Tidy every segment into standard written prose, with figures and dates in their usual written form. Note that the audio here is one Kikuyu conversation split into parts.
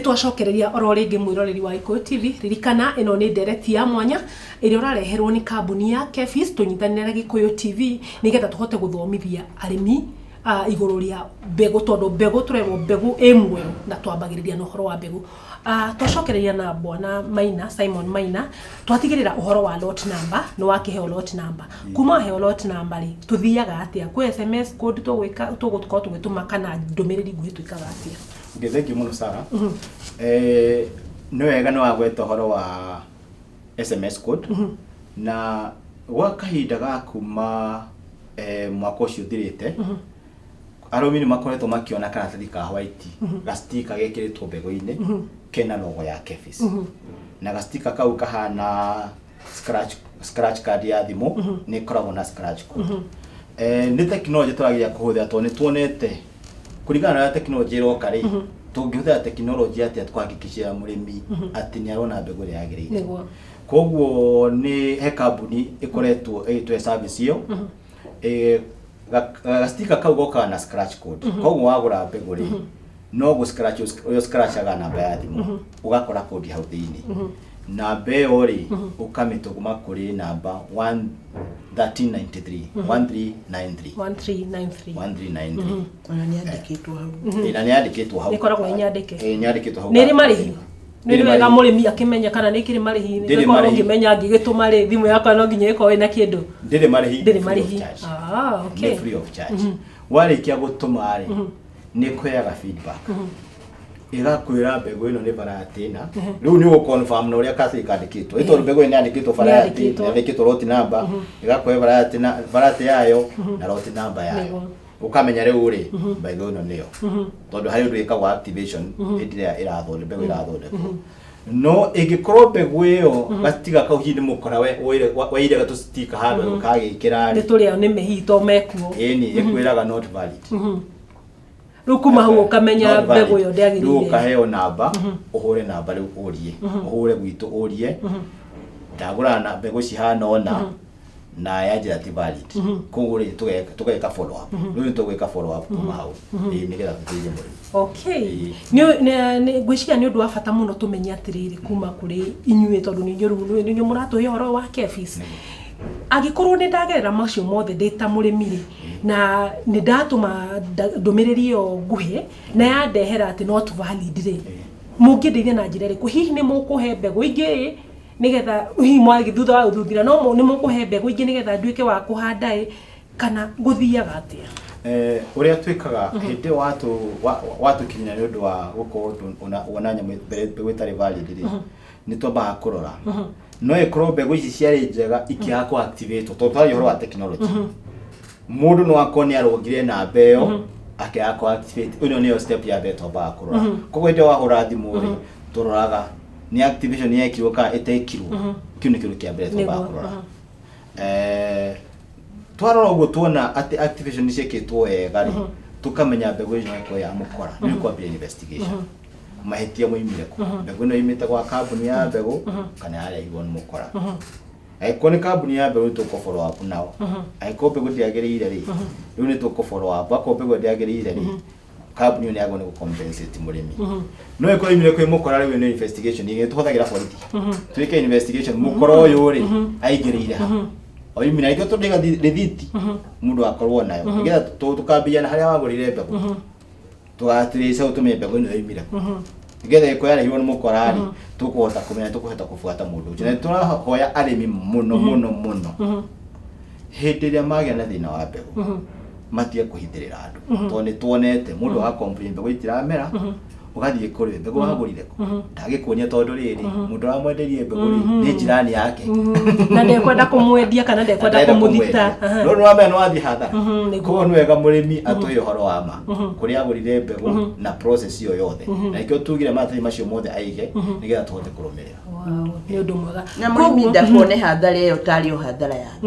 Twacokereria oro rĩngĩ, mwĩroreri wa Gĩkũyũ TV. Ririkana ĩno nĩ ndereti ya mwanya ĩrĩa ũrareherwo nĩ kambuni ya Kefis tũnyitanĩre na Gĩkũyũ TV, nĩgetha tũhote gũthomithia arĩmi igũrũ rĩa mbegũ, tondũ mbegũ tũrerwo mbegũ ĩ muoyo, na twambagĩrĩria na ũhoro wa mbegũ. Twacokereria na Bwana Maina, Simon Maina. Twatigĩrĩra ũhoro wa lot number, nĩ wakĩheo lot number. Kuma waheo lot number rĩ, tũthiaga atĩa kwĩ SMS code tũgwĩka, tũgũkorwo tũgĩtũma kana ndũmĩrĩri nguhĩ, twĩkaga atĩa? Okay, thank you mũno, Sarah. Nĩ wega nĩ wagweta ũhoro wa SMS code, na gwa kahinda ga kuma mwaka ũcio ũthirĩte, arũmi nĩ makoretwo makĩona karatathi ka white, gastika gekĩrĩtwo mbegũ-inĩ kena logo ya Kefis, na gastika kau kahana scratch card ya thimũ, nĩ ĩkoragwo na scratch code. Nĩ technology tũrageria kũhũthĩra, tondũ nĩ tuonete kũringana na ũrĩa technology ĩroka rĩ, tũngĩhũthĩra technology atĩa kũhakikishia mũrĩmi atĩ nĩ arona mbegũ ĩrĩa yagĩrĩire. Koguo nĩ he kambuni ĩkoretwo ĩgĩtũhe service ĩyo. Gastika kau gokaga na scratch code, koguo wagũra mbegũ rĩ, no gũ scratch ũrĩa scratchaga namba ya thimũ, ũgakora code hau thĩinĩ. Namba ĩyo rĩ, ũkamĩtũma kũrĩ namba 1393, 1393. 1393. 1393. Ona nĩ andĩkĩtwo hau. Ĩ, na nĩ yandĩkĩtwo hau. Nĩ ĩkoragwo ĩ nyandĩke. Ĩ, nĩ yandĩkĩtwo hau. Nĩ ĩrĩ marĩhi? Nĩ Ndĩrĩ wega marĩhi. mũrĩmi akĩmenya kana nĩ ĩkĩrĩ marĩhi. Ndĩrĩ Nĩkorwo marĩhi. ngĩmenya ngĩgĩtũma rĩ, thimũ yakwa no nginya ĩkorwo ĩna kĩndũ. Ndĩrĩ marĩhi. Ndĩrĩ Free of marĩhi. charge. Ah, okay. Nĩ free of charge. Warĩkia gũtũma rĩ, nĩ kũheaga feedback, ĩgakwĩra mbegũ ĩno nĩ variety ĩna. Rĩu nĩ ũgũ-confirm na ũrĩa kasĩ kandĩkĩtwo, ĩ tondũ mbegũ ĩno yandĩkĩtwo variety, Nĩyandĩkĩtwo. yandĩkĩtwo lot number, ĩgakũhe variety na variety yayo na lot number yayo. Ũkamenya rĩu rĩ, mbegũ ĩno nĩyo, tondũ harĩ ũndũ wĩkagwo activation hĩndĩ ĩrĩa ĩrathondekwo, mbegũ ĩrathondekwo. No ĩngĩkorwo mbegũ ĩyo gatiga kau hihi nĩ mũkora waire gatũcitika handũ kagĩkĩra nĩ rĩ, tũrĩa nĩ mĩhito mekuo. Ĩni ĩkwĩraga not valid. Rĩu kuma hau ũkamenya Not valid. mbegũ ĩyo Rĩu ndĩagĩrĩire. ũkaheo namba, ũhũre namba rĩu ũrie, ũhũre gwitũ ũrie, ndagũra na mbegũ cihana ũna na yanjĩra ti valid. Koguo rĩ, tũgeka follow up. Rĩu nĩ tũgwĩka follow up kuma hau. Ĩĩ, nĩgetha tũteithie mũrĩmi. Okay. Ĩĩ. Ngwĩciria nĩ ũndũ wa bata mũno tũmenye atĩrĩrĩ kuma kũrĩ inyuĩ, tondũ nĩ inyuĩ rĩu nĩ inyuĩ mũratũhe ũhoro wa Kefis. Angĩkorwo nĩ ndagerera macio mothe ndĩ ta mũrĩmi rĩ, na nĩ ndatũma ndũmĩrĩri ĩyo nguhĩ na yandehera atĩ not valid rĩ, mũngĩndeithia na njĩra ĩrĩkũ? Hihi nĩ mũkũhe mbegũ ingĩ ĩ, nĩgetha hihi mwagĩ thutha wa gũthuthira no nĩ mũkũhe mbegũ ingĩ nĩgetha nduĩke wa kũhanda ĩ, kana gũthiaga atĩa? Ũrĩa twĩkaga hĩndĩ ĩyo watũkinyĩra nĩ ũndũ wa gũkorwo wona nyamũ mbegũ ĩtarĩ valid rĩ, nĩ twambaga kũrora no ĩkorwo mbegũ ici ciarĩ njega ikĩaga kũ activate, tondũ twaria ũhoro wa technology, mũndũ no akorwo nĩ arongire namba ĩyo akĩaga kũ activate. Ĩno nĩyo step ya mbere twambaga kũrora. Koguo hĩndĩ ĩyo wahũra thimũ rĩ, tũroraga nĩ activation yekirwo kana ĩtekirwo. Kĩu nĩ kĩndũ kĩa mbere twambaga kũrora. Twarora ũguo tuona atĩ activation nĩ ciĩkĩtwo wega rĩ, tũkamenya mbegũ ĩno ĩkorwo ya mũkora. Nĩ kwambia investigation, mahĩtia moimire kũ, mbegũ ĩno imĩte gwa kambuni ya mbegũ kana yarehirwo nĩ mũkora. Angĩkorwo nĩ kambuni ya mbegũ, nĩ tũkũ follow up nao. Angĩkorwo mbegũ ndĩagĩrĩire rĩ, rĩu nĩ tũkũ follow up. Akorwo mbegũ ndĩagĩrĩire rĩ, kambuni ĩyo nĩ yagĩrĩirwo nĩ gũ-compensate mũrĩmi. No ĩkorwo imire kwĩ mũkora, rĩu nĩ investigation ĩngĩ tũhũthagĩra borithi twĩke investigation, mũkora ũyũ rĩ, aingĩrĩire ha oimire. Angĩkorwo tũndĩga rĩthiti mũndũ akorwo nayo, nĩgetha tũkambia na harĩa wagũrĩire mbegũ, tũgatirĩca tũmenye mbegũ ĩno yoimire kũ, nĩgetha ĩkorwo yarehirwo nĩ mũkora rĩ, tũkũhota kũmenya, tũkũhota kũbuata mũndũ ũcio. Na nĩ tũrahoya arĩmi mũno mũno mũno, hĩndĩ ĩrĩa magĩa na thĩna wa mbegũ, matige kũhithĩrĩra andũ, tondũ nĩ tuonete mũndũ aga-complain mbegũ itiramera, ũgathiĩ kũrĩ mbegũ wagũrire kũ, ndagĩkuonia, tondũ rĩrĩ, mũndũ ũramwenderie mbegũ rĩ, nĩ njirani yake. Na ndekwenda kũmwendia kana ndekwenda Ndarenda kũmũthita. kũmwendia. No nĩ wamenya nĩ wathiĩ hathara. Nĩguo. Koguo nĩ wega mũrĩmi atũhe ũhoro wa ma kũrĩa agũrire mbegũ na process ĩyo yothe, na nĩkĩo tugire maratathi macio mothe aige, nĩgetha tũhote kũrũmĩrĩra. Wow, nĩ ũndũ mwega. Na mũrĩmi ndakone hathara ĩyo tarĩ o hathara yake.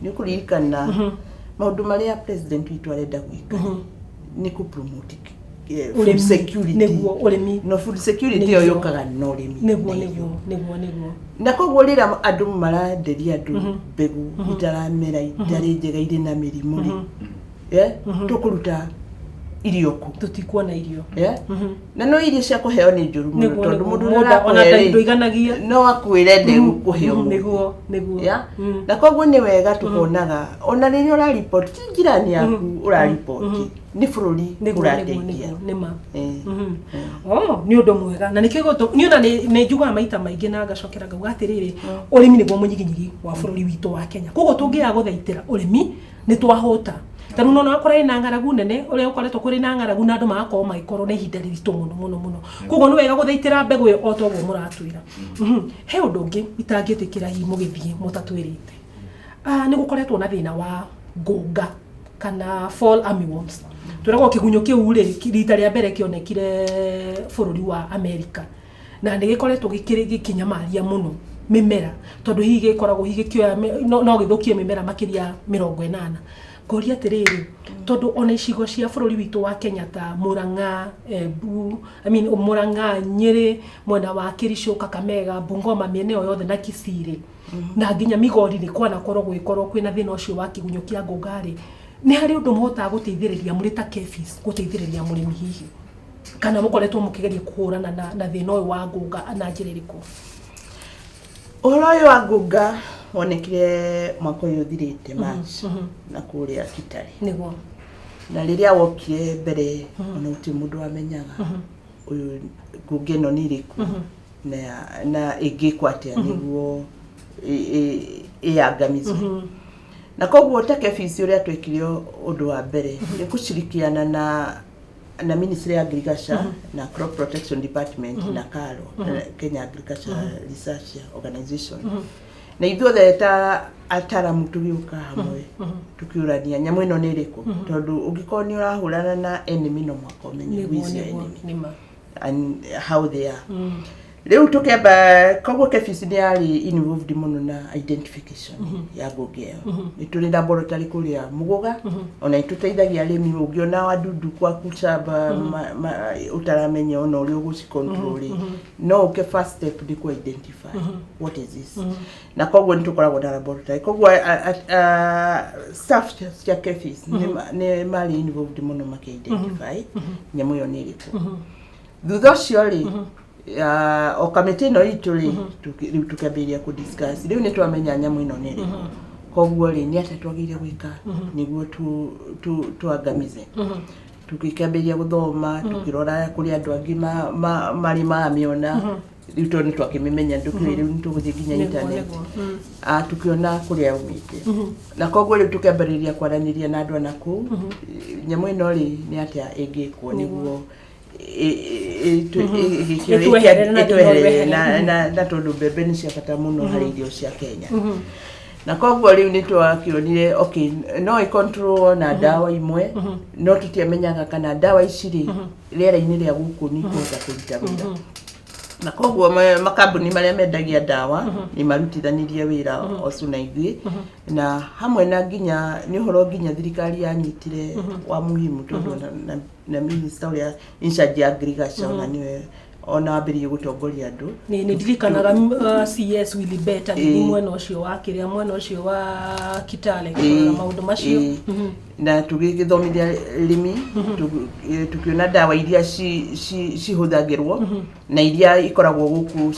Nĩ ũkũririkana maũndũ marĩa president witũ arenda gwĩka nĩ kũ promote food Ũrĩmi. security. Nĩguo, ũrĩmi. No food security ĩyo yũkaga na ũrĩmi nĩguo na irio. Nĩguo. Na koguo rĩrĩa andũ marenderia andũ mbegũ itaramera, itarĩ njega, irĩ na mĩrimũ rĩ, tũkũruta Irio kũ? Tũtikuona irio. Yeah? Na no irio cia kũheo nĩ njũru mũno, tondũ mũndũ ũrĩa Mũndũ ona ũrakũhe rĩ, ndũiganagia. No akwĩre ndegũkũhe ũmũthĩ. nĩguo nĩguo Yeah? Na koguo nĩ wega tũkonaga ona rĩrĩa ũraripoti, ti njirani yaku ũraripoti, nĩ bũrũri nĩguo ũrateithia. Nĩguo nĩ ma. Eh. Oh, nĩ ũndũ mwega na nĩkĩo niĩ ona nĩ njugaga maita maingĩ na ngacokera ngauga atĩrĩrĩ, ũrĩmi nĩguo mũnyiginyigi wa bũrũri witũ wa Kenya. Koguo tũngĩaga gũthaitĩra ũrĩmi nĩ twahũta. Ta rĩu nona wakora ĩna ng'aragu nene, ũrĩa ũkoretwo kũrĩ na ng'aragu na andũ magakorwo magĩkorwo na ihinda rĩritũ mũno mũno mũno. Koguo nĩ wega gũthaitĩra mbegũ ĩyo o ta ũguo mũratwĩra. He ũndũ ũngĩ itangĩtĩkĩra hihi mũgĩthiĩ mũtatwĩrĩte. Ah, nĩ gũkoretwo na thĩna wa ngũnga kana fall armyworms. Twĩragwo kĩgunyũ kĩu rĩ, rita rĩa mbere kĩonekire bũrũri wa America na nĩ gĩkoretwo gĩkĩnyamaria mũno mĩmera, tondũ hihi gĩkoragwo hihi gĩkĩoya no gĩthũkie mĩmera makĩria 80. Ngoria atĩrĩrĩ, tondũ ona icigo cia bũrũri witũ wa Kenya ta Murang'a, Embu, I mean, Murang'a, Nyĩrĩ, mwena wa Kericho, Kakamega, Bungoma, mĩena ĩyo yothe na Kisii rĩ, na nginya Migori rĩ, kwanakorwo gũgĩkorwo kwĩna thĩna ũcio wa kĩgunyũ kĩa ngũnga rĩ, nĩ harĩ ũndũ mũhotaga gũteithĩrĩria mũrĩ ta KEPHIS gũteithĩrĩria mũrĩmi hihi, kana mũkoretwo mũkĩgeria kũhũrana na thĩna ũyũ wa ngũnga na njĩra ĩrĩkũ? Ũhoro ũyũ wa ngũnga wonekire mwaka ũyũ ũthirĩte March na kũrĩa Kitale. Na rĩrĩa wokire mbere, ona gũtirĩ mũndũ wamenyaga ũyũ ngũnga ĩno nĩ ĩrĩkũ na ĩngĩkwo atĩa nĩguo ĩyangamizwe. Na koguo ta KEPHIS, ũrĩa twekire ũndũ wa mbere nĩ kũcirikiana na Ministry ya Agriculture na Crop Protection Department na KALRO, Kenya Agriculture Research Organization, na ithuothe ta ataramu tũgĩũka hamwe tũkĩũrania nyamũ ĩno nĩ ĩrĩkũ, tondũ ũngĩkorwo nĩ ũrahũrana na enemy no mũhaka ũmenye who is your enemy and how they are. Rĩu tũkĩamba, koguo KEPHIS nĩ yarĩ involved mũno na identification ya ngũnga ĩyo. Nĩ tũrĩ laboratory kũrĩa Mũgũga, ona nĩ tũteithagia arĩmi. Ũngĩona wadudu kwaku shamba ũtaramenya ona ũrĩa ũgũci control rĩ, no ũke, first step nĩ kũ identify what is this. Na koguo nĩ tũkoragwo na laboratory. Koguo staff cia KEPHIS nĩ marĩ involved mũno makĩ identify nyamũ ĩyo nĩ ĩrĩkũ. Thutha ũcio rĩ, o kamĩtĩ ĩno itũ rĩ, rĩu tũkĩambĩrĩria kũ discuss. Rĩu nĩ twamenya nyamũ ĩno nĩ ĩrĩkũ, koguo rĩ, nĩ atĩa twagĩrĩire gwĩka nĩguo tuangamize? Tũgĩkĩambĩrĩria gũthoma, tũkĩrora kũrĩ andũ angĩ marĩ mamĩona. Rĩu tondũ nĩ twakĩmĩmenya, ndũkĩũĩ rĩu nĩ tũgũthiĩ nginya internet. Tũkĩona kũrĩa yaumĩte, na koguo rĩu tũkĩambĩrĩria kwaranĩria na andũ ana kũu, nyamũ ĩno rĩ, nĩ atĩa ĩngĩkwo nĩguo Ĩtweherere na thĩna ũyũ ĩtweherere wehere. na tondũ mbembe nĩ cia bata mũno harĩ irio cia Kenya. Na koguo rĩu nĩ twakĩonire, okay, no ĩ control na ndawa imwe, no tũtiamenyaga kana ndawa ici rĩ, rĩera-inĩ rĩa gũkũ nĩ ikũhota kũruta wĩra. Na koguo makambuni marĩa mendagia ndawa nĩ marutithanirie wĩra ocu na ithuĩ, na hamwe na nginya nĩ ũhoro nginya thirikari yanyitire wa muhimu, tondũ na minister ũrĩa in charge ya agriculture ona nĩwe ona wambĩrĩirie gũtongoria andũ. Nĩ ndirikanaga CS Willy Bett agĩthiĩ mwena ũcio wa kĩrĩa, mwena ũcio wa Kitale kũrora maũndũ macio. Na tũgĩgĩthomithia arĩmi, tũkĩona ndawa iria cihũthagĩrwo na iria ikoragwo gũkũ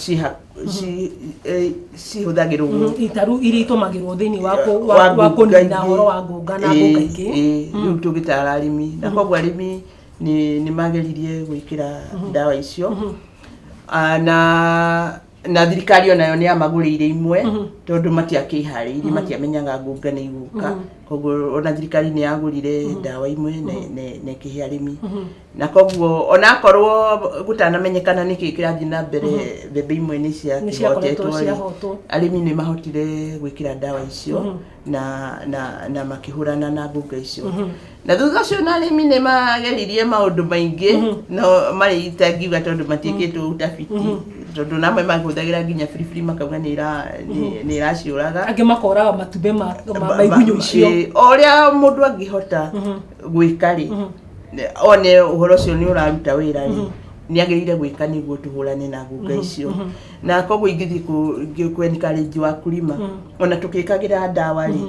cihũthagĩrwo gũkũ. Itaru iria itũmagĩrwo thĩinĩ wa wa wa ngũnga kũnina ingĩ. ũhoro wa ngũnga na ngũnga ingĩ. Rĩu tũgĩtara arĩmi, na koguo arĩmi nĩ mageririe gwĩkĩra ndawa icio. Ah, na thirikari onayo nĩ yamagũrĩire imwe, tondũ matiakĩharĩirie, matiamenyaga ngũnga nĩ igũka. Koguo ona thirikari nĩ yagũrire ndawa imwe na ĩkĩhe arĩmi. Na koguo onakorwo gũtanamenyekana nĩkĩ kĩrathiĩ na mbere, mbembe imwe nĩ Nĩ ciakoretwo ciakĩhotetwo rĩ, ciahotwo. Arĩmi nĩ mahotire gwĩkĩra ndawa icio na makĩhũrana na ngũnga icio. Na thutha ũcio na arĩmi nĩ mageririe maũndũ maingĩ, no marĩ itangiuga tondũ matiĩkĩtwo utafiti, tondũ namwe mahũthagĩra nginya biribiri, makauga nĩ ĩraciũraga. Angĩ makoraga matumbĩ ma igunyũ icio. O ũrĩa mũndũ angĩhota gwĩka rĩ, one ũhoro ũcio nĩ ũraruta wĩra rĩ, nĩ agĩrĩire gwĩka nĩguo tũhũrane na ngũnga icio. Na koguo ingĩthiĩ kũ encourage wakulima, ona tũkĩkagĩra ndawa rĩ,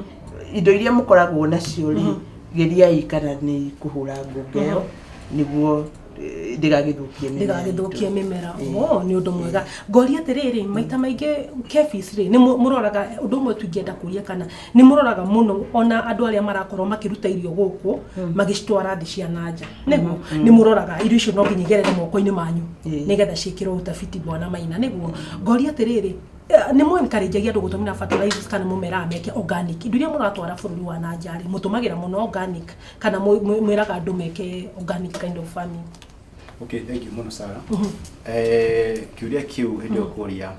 indo iria mũkoragwo nacio rĩ, geriai kana nĩ kũhũra ngũnga ĩyo. Nĩguo ndĩgagĩthũkie mĩmera Ndĩgagĩthũkie itũ. Mĩmera. Oh, nĩ ũndũ mwega. Ngoria atĩrĩrĩ, maita maingĩ KEPHIS rĩ, nĩ mũroraga ũndũ ũmwe tũingĩenda kũria, kana nĩ mũroraga mũno ona andũ arĩa marakorwo makĩruta irio gũkũ magĩcitwara thĩ cia nanja, nĩguo nĩ mũroraga irio icio no nginya igerere moko-inĩ manyu nĩgetha ciĩkĩrwo ũtabiti, bwana Maina? Nĩguo ngoria atĩrĩrĩ, nĩ mũ encourage andũ gũtũmĩra fertilizers kana mũmeraga meke organic? Indo iria mũratwara bũrũri wa nanja rĩ, mũtũmagĩra mũno organic kana mwĩraga andũ meke organic kind of farming? Okay, thank you mũno, Sarah. Kĩũria kĩu hĩndĩ ĩyo kũria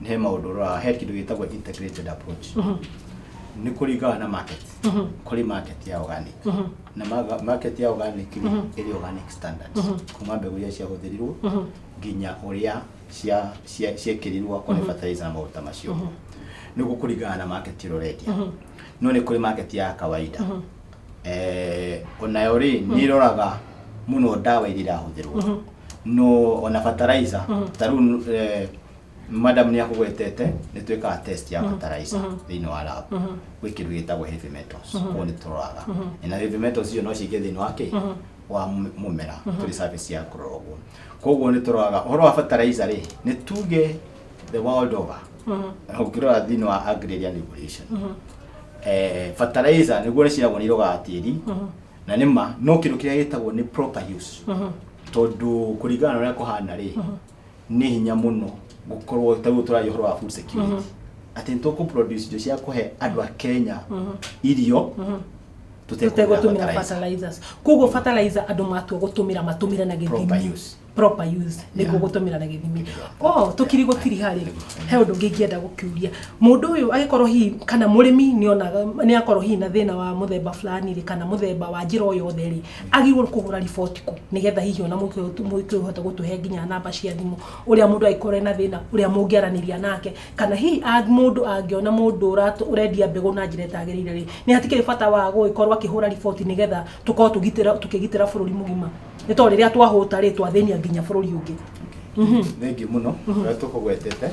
nĩ he maũndũ ũroraga, he kĩndũ gĩtagwo integrated approach. Nĩ kũringana na market. Kũrĩ market ya organic na market ya organic rĩ, ĩrĩ organic standards kuma mbegũ iria ciahũthĩrirwo nginya ũrĩa ciekĩrirwo akorwo nĩ fertilizer na maũndũ ta macio, nĩguo kũringana na market ĩrĩa ũrendia. No nĩ kũrĩ market ya kawaida, onayo rĩ, nĩ ĩroraga mũno ndawa iria irahũthĩrwo, no ona fertilizer ta rĩu, madam nĩ akũgwetete, nĩ twĩkaga test ya fertilizer thĩinĩ wa lab. Gwĩ kĩndũ gĩtagwo heavy metals, koguo nĩ tũroraga na heavy metals icio no cingĩ thĩinĩ wa kĩ wa mũmera. Tũrĩ service ya kũrora ũguo, koguo nĩ tũroraga ũhoro wa fertilizer rĩ, nĩ tuge the world over, ũngĩrora thĩinĩ wa agrarian revolution, fertilizer nĩguo nĩ ciagwo nĩ irogaga tĩri na nĩ ma, no kĩndũ kĩrĩa gĩtagwo nĩ proper use, tondũ kũringana na ũrĩa kũhana rĩ, nĩ hinya mũno gũkorwo ta rĩu tũraria ũhoro wa food security, atĩ nĩ tũkũ produce irio cia kũhe andũ a Kenya irio tũtegũtũmĩra fertilizer. Fertilizers. Koguo fertilizer andũ matua gũtũmĩra, matũmĩre na Proper gĩthimi. use. Proper use nĩguo gũtũmĩra na gĩthimi. Oh, tũkiri gũtiriha rĩ, he ũndũ ũngĩ ingĩenda gũkĩũria. Mũndũ ũyũ agĩkorwo hihi kana mũrĩmi nĩonaga nĩ akorwo hihi na thĩna wa mũthemba fulani rĩ, kana mũthemba wa njĩra o yothe rĩ, agĩrĩirwo kũhũra riboti kũ, nĩgetha hihi ona mũkĩhote gũtũhe nginya namba cia thimũ, ũrĩa mũndũ angĩkorwo ena thĩna, ũrĩa mũngĩaranĩria nake, kana hihi mũndũ angĩona mũndũ ũrendia mbegũ na njĩra ĩtagĩrĩire rĩ, nĩ hatikĩrĩ bata wa gũgĩkorwo akĩhũra riboti, nĩgetha tũkorwo tũkĩgitĩra bũrũri mũgima, nĩ tondũ rĩrĩa twahũta rĩ, twathĩnia nginya bũrũri ũngĩ? Thengiũ mũno ũrĩa tũkũgwetete.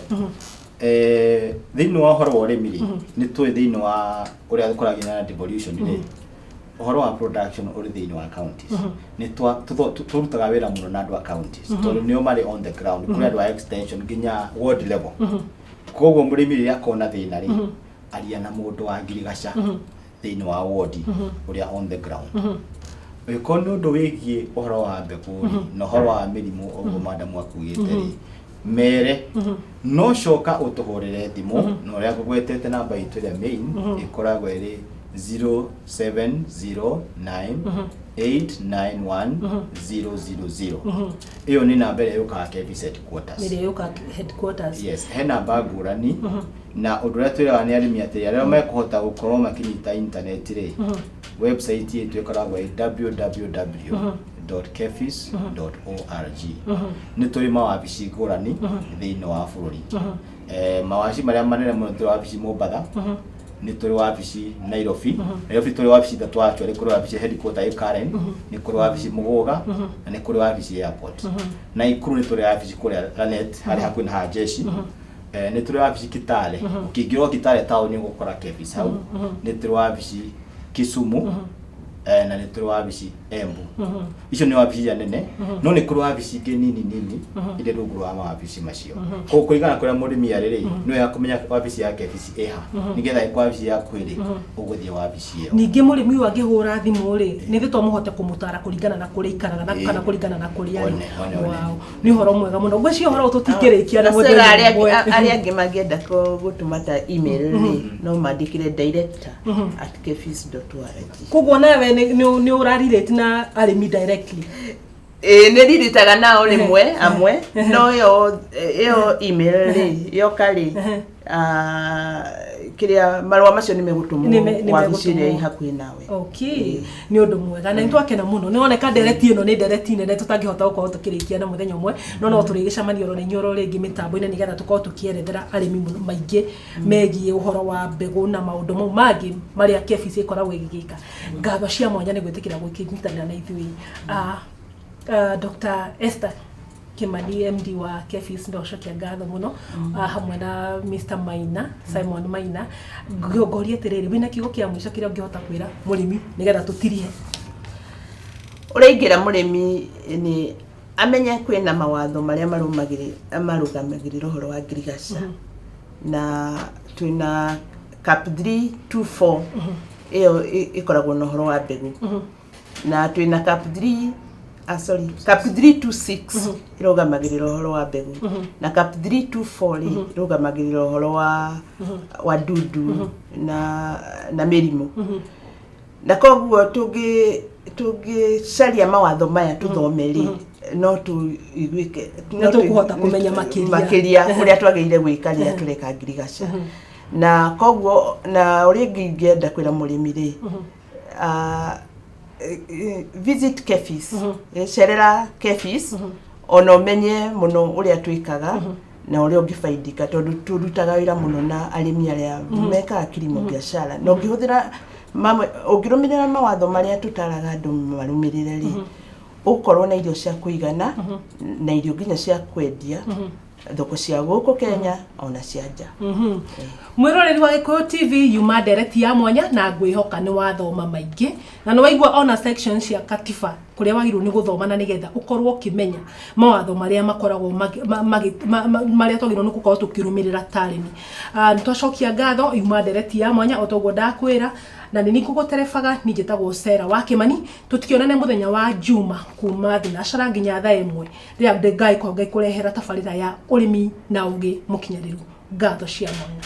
Thĩinĩ wa ũhoro wa ũrĩmi rĩ, nĩ tũĩ thĩinĩ wa ũrĩa kũragĩa na devolution rĩ, ũhoro wa production ũrĩ thĩinĩ wa counties. Nĩ tũrutaga wĩra mũno na andũ a counties, tondũ nĩo marĩ on the ground, kũrĩ andũ a extension nginya ward level. Koguo mũrĩmi rĩrĩa akona thĩna rĩ, aria na mũndũ wa ngirigaca thĩinĩ wa ward ũrĩa on the ground. Ũngĩkorwo nĩ ũndũ wĩgiĩ ũhoro wa mbegũ rĩ, na ũhoro wa mĩrimũ, ũguo madamu akugĩte rĩ, mere no coka ũtũhũrĩre thimũ na ũrĩa ngũgwetete. Namba itũ ĩrĩa main ĩkoragwo ĩrĩ 0709 891 000. Ĩyo nĩ namba ĩrĩa yũkaga KEPHIS headquarters. Ĩrĩa yũka headquarters. Yes, he namba ngũrani, na ũndũ ũrĩa twĩraga nĩ arĩmi atĩ arĩa mekũhota gũkorwo makĩnyita internet rĩ, website itũ ĩkoragwo ĩ www.kephis.org. Nĩ tũrĩ mawabici ngũrani thĩinĩ wa bũrũri. Mawabici marĩa manene mũno, tũrĩ wabici Mombatha, nĩ tũrĩ wabici Nairobi. Nairobi tũrĩ wabici ithatũ actually. Kũrĩ wabici headquarter ĩ Karen, nĩ kũrĩ wabici Mũgũga, na nĩ kũrĩ wabici airport. Naikuru nĩ tũrĩ wabici kũrĩa Lanet, harĩa hakuhĩ na Hajeshi. Nĩ tũrĩ wabici Kitale, ũkĩingĩra Kitale town ũgũkora KEPHIS hau. Nĩ tũrĩ wabici Kisumu, na nĩ tũrĩ wabici Embu. Icio nĩ wabici iria nene, no nĩ kũrĩ wabici ingĩ nini nini iria rungu rwa mawabici macio. Koguo kũringana kũrĩa mũrĩmi arĩ rĩ, nĩwe akũmenya wabici ya KEPHIS ĩha, nĩgetha ĩkorwo wabici yaku rĩ, ũgũthiĩ wabici ĩyo. Ningĩ mũrĩmi ũyũ angĩhũra thimũ rĩ, nĩ thĩ to mũhote kũmũtara kũringana na kũrĩa ikaraga na kana kũringana na kũrĩa arĩ? One, one, one. Wow, nĩ ũhoro mwega mũno. Ngwĩciria ũhoro ũyũ tũtingĩrĩkia na Na Sarah, mũthenya arĩa ũmwe. Arĩa angĩ mangĩenda gũtũma ta email rĩ, no mandĩkĩre director@kephis.org. Koguo nawe nĩ ũrarelate na arĩmi directly? Ĩĩ, nĩ riritaga nao rĩmwe amwe, no ĩyo email rĩ, yoka rĩ, kĩrĩa marũa macio nĩ megũtũmwo Nĩ wabici ĩrĩa megũtũmwo. ĩ hakuhĩ nawe. Okay, nĩ ũndũ mwega na nĩ twakena mũno. Nĩ woneka ndereti ĩno nĩ ndereti nene tũtangĩhota gũkorwo tũkĩrĩkia na mũthenya ũmwe, no tũrĩgĩcemania oro na inyuĩ oro rĩngĩ mĩtambo-inĩ, nĩgetha tũkorwo tũkĩerethera arĩmi mũno maingĩ megiĩ ũhoro wa mbegũ na maũndũ mau mangĩ marĩa KEPHIS ĩkoragwo ĩgĩgĩka. Ngatho cia mwanya nĩ gwĩtĩkĩra gwĩkĩnyitanĩra na ithuĩ. Dr. Esther Kimani, MD wa KEPHIS, ndacokia ngatho mũno, hamwe na Mr. Maina, Simon Maina. Ngoria atĩrĩrĩ, wĩna kiugo kĩa mũico kĩrĩa ũngĩhota kwĩra mũrĩmi nĩgetha tũtirihe? Ũrĩa ingĩra mũrĩmi nĩ amenye kwĩna mawatho marĩa marũgamagĩrĩra ũhoro wa ngirigaca, na twĩna CAP 324, ĩyo ĩkoragwo na ũhoro wa mbegũ, na twĩna CAP 3, ah, sorry, CAP 326 ĩrũgamagĩrĩra ũhoro wa mbegũ, na CAP 324 rĩ, ĩrũgamagĩrĩra ũhoro wa ndudu na mĩrimũ. Na koguo tũngĩcaria mawatho maya tũthome rĩ, no tũiguĩke Nĩ tũkũhota kũmenya makĩria. Makĩria ũrĩa twagĩrĩire gwĩka rĩrĩa tũreka ngirigaca. Na koguo na ũrĩa ĩngĩ ingĩenda kwĩra mũrĩmi rĩ, visit KEPHIS. Cerera KEPHIS ona ũmenye mũno ũrĩa twĩkaga na ũrĩa ũngĩbaidika, tondũ tũrutaga wĩra mũno na arĩmi arĩa mekaga kilimo biashara, na ũngĩhũthĩra mamwe, ũngĩrũmĩrĩra mawatho marĩa tũtaraga andũ marũmĩrĩre rĩ, ũgũkorwo na irio cia kũigana na irio nginya cia kwendia thoko cia gũkũ Kenya ona cia nja. Mwĩroreri wa Gĩkũyũ TV, yuma ndereti ya mwanya na ngwĩhoka nĩ wathoma maingĩ na nĩ waigua ona section cia katiba kũrĩa wagĩrĩirwo nĩ gũthoma, na nĩgetha ũkorwo ũkĩmenya mawatho marĩa makoragwo marĩa twagĩrĩirwo nĩ gũkorwo tũkĩrũmĩrĩra ta arĩmi. Nĩ twacokia ngatho. Yuma ndereti ya mwanya o toguo ndakwĩra, na nĩ ngũgũterebaga. Niĩ njĩtagwo Sera wa Kĩmani. Tũtikĩonane mũthenya wa Juma kuma thinacara nginya thaa 1, rĩrĩa ngagĩkorwo ngĩkũrehera tabarĩra ya ũrĩmi na ũgĩ mũkinyanĩru. Ngatho cia mwanya.